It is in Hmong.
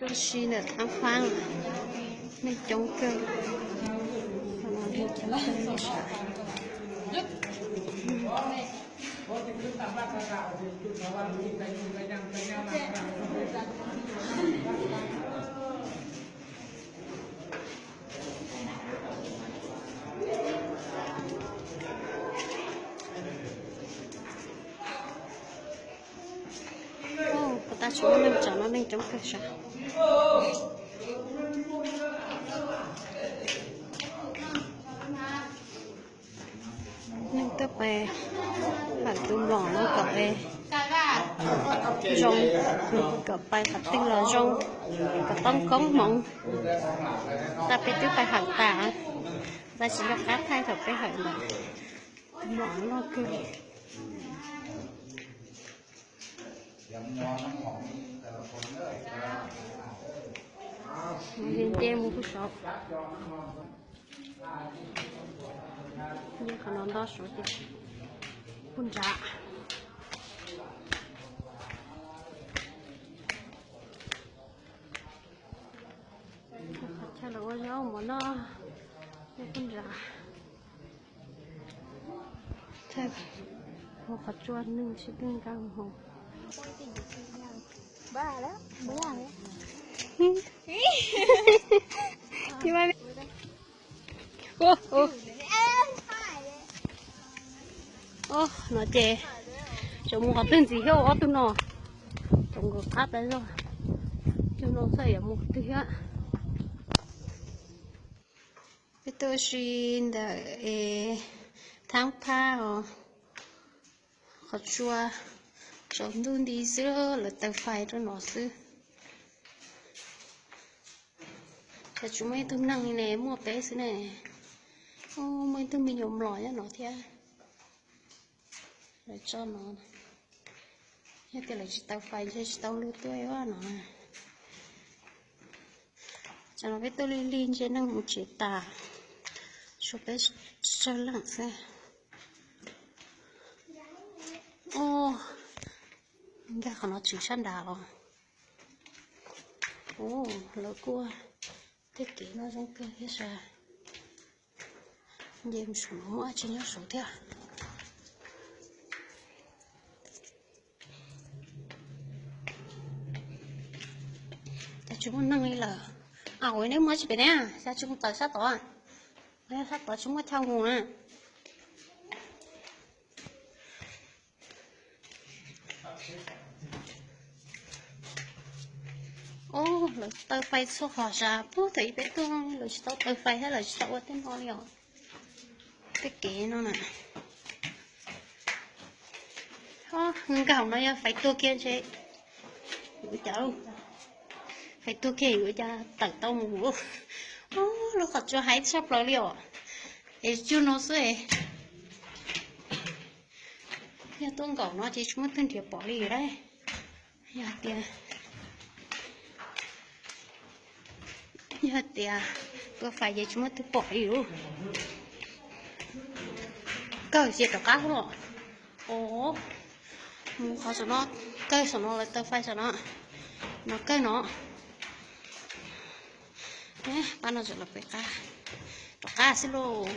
Tu si ntawm Thab Fab, neeg coob kawg. Puas tas tsis muaj neeg, tsam no neeg coob kawg sav. Neeg tuaj pais hawm tus mlom no kom zoo, kom pais qhov twg los zoo, kom tau koob hmoov. Tab peb twb pais hawm tas, tab sis yog qab thaij thaum peb hawm ntawd, tus mlom loj kawg. Nce mus pug saud, nce qhov no nto saud ces pug nrad. Qhov chaw lawv ua zaub mov noj, nce pug nrad. Mus qhov tsua neeg sib tw nkag mus. No ces tseem mus qhov twg ntxiv thiab ob tug no, tseem nkaum qab tas zog, tus no xyov yuav mus qhov twg thiab. Peb tuaj si ntawm es Thab Fab os, qhov tsua, tsaus ntuj nti xwb lawv taws fais rau no xwb. Cas tsis muaj ib tug neeg li ne, muaj peb xwb ne. Muaj ib tug me nyuam mlom nyob no thiab. Lawv tso no, yog tias lawv tsis taws fais ntshe tsis tau luag tuaj no. Tsam no peb tuaj lig lig ntshe neeg mus tsev tas, tshuav peb tsawg leej xwb. Nkag qhov no tsis sab nrad os. Lawv kuj, tej kev no zoo kawg thiab sas. Nce mus saum no muaj dab tsi nyob saud thiab. Cas tsis muaj neeg li lawm. Au, neb mus dab tsi pem ne? Cas tsis mus tawm sab tod? Sab tod tsis muaj chaw mus na. Lawv taws fais txhua qhov sas, puag thaum ub peb tuaj lawv tsis tau taws fais thiab lawv tsis tau ua tej no li os. Tej kev no na. Nkag no yog fais tuag kiag ntshe yuav cas, fais tuag kiag yuav cas tawm tau mus. Lub qhov tsua haib tshaj plaws li os. Es cuag no xwb. Yog tuaj nkaum no ces tsis muaj twg nrhiav pom li lawm. Yog tias, yog tias tuaj fais ces tsis muaj twg pom li lawm. Kawg ces rov qab los. Os, mus qhov saum no, kawg saum no lawv taws fais saum no. No kawg no. Pab no tseem los pem qab, rov qab xwb lauj.